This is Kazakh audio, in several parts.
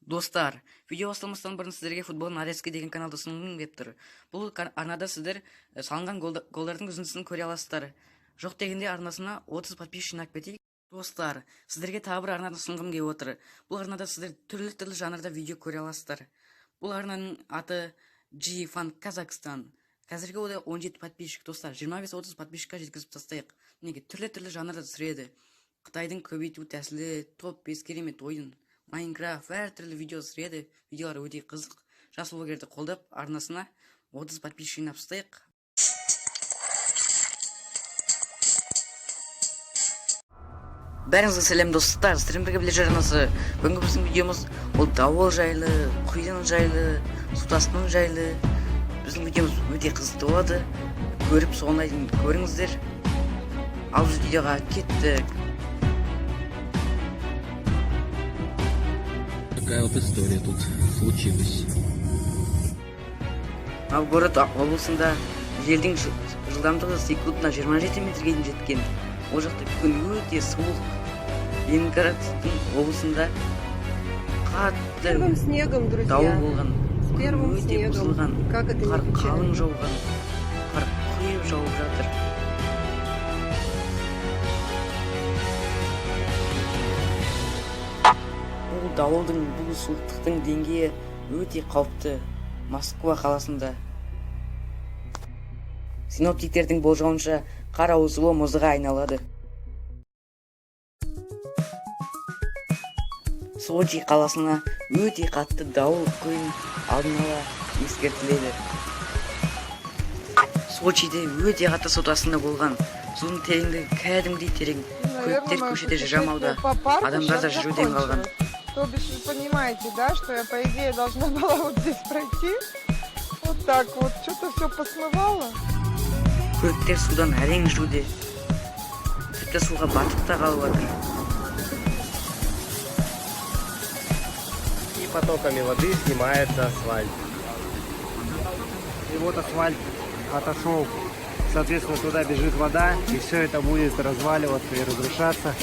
Достар, видео басталмастан бұрын сіздерге «Футбол нарезки» деген каналды ұсынғым келіп тұр. Бұл арнада сіздер салынған голдардың үзіндісін көре аласыздар. Жоқ дегенде арнасына 30 подписчик жинап кетейік. Достар, сіздерге тағы бір арнаны ұсынғым келіп отыр. Бұл арнада сіздер түрлі-түрлі жанрда видео көре аласыздар. Бұл арнаның аты G Fun Казахстан. Қазіргі ода 17 подписчик, достар, 25-30 подписчикқа жеткізіп тастайық. Неге түрлі-түрлі жанрда түсіреді. Қытайдың көбейту тәсілі, топ 5 керемет ойын, Майнкрафт, әртүрлі видео түсіреді. Видеолар өте қызық. Жас блогерді қолдап, арнасына 30 подписчик жинап тастайық. Бәріңізге сәлем, достар, сіздермен бірге Білежер арнасы. Бүгінгі біздің видеомыз ол дауыл жайлы, құйын жайлы, су тасқыны жайлы. Біздің видеомыз өте қызықты болады. Көріп соңына дейін көріңіздер. Ал біз видеоға кеттік. Такая вот история тут случилась. Новгород облысында желдің жылдамдығы секундына 27 метрге дейін жеткен. Ол жақта күн өте суық. Ленинградтың облысында қатты Первым снегом, друзья. дауыл болған. С Күн первым өте снегом. бұзылған. Как это Қар не қалың печально. жауған. Қар құйып жауып жатыр. Бұл дауылдың, бұл суықтықтың деңгейі өте қауіпті. Москва қаласында синоптиктердің болжауынша, қар ауызуы мұзға айналады. Сочи қаласына өте қатты дауыл, құйын алдын ала ескертіледі. Сочиде өте қатты су тасқыны болған. Судың тереңдігі кәдімгідей терең. Көліктер көшеде жүре алмауда, адамдар да жүруден қалған. То бишь вы понимаете, да, что я, по идее, должна была вот здесь пройти? Вот так вот. Что-то все посмывало. Көліктер судан әрең жүруде, тіпті суға батып та қалып жатыр. И потоками воды снимается асфальт. И вот асфальт отошел, соответственно, туда бежит вода, и все это будет разваливаться и разрушаться.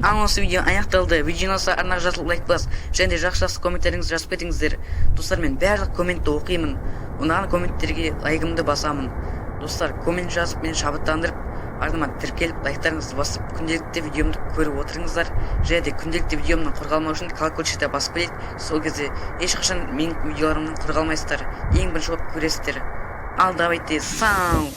Ал осы видео аяқталды. Видео ұнаса, арнаға жазылып, лайк бас және де жақсы жақсы комменттеріңізді жазып кетіңіздер. Достар, мен барлық комментті оқимын, ұнаған комменттерге лайкымды басамын. Достар, коммент жазып, мені шабыттандырып, арнама тіркеліп, лайктарыңызды басып, күнделікті видеомды көріп отырыңыздар. Және де күнделікті видеомнан құр қалмау үшін колокольчикті басып кетейік. Сол кезде ешқашан менің видеоларымнан құр қалмайсыздар, ең бірінші болып көресіздер. Ал давайте, сау.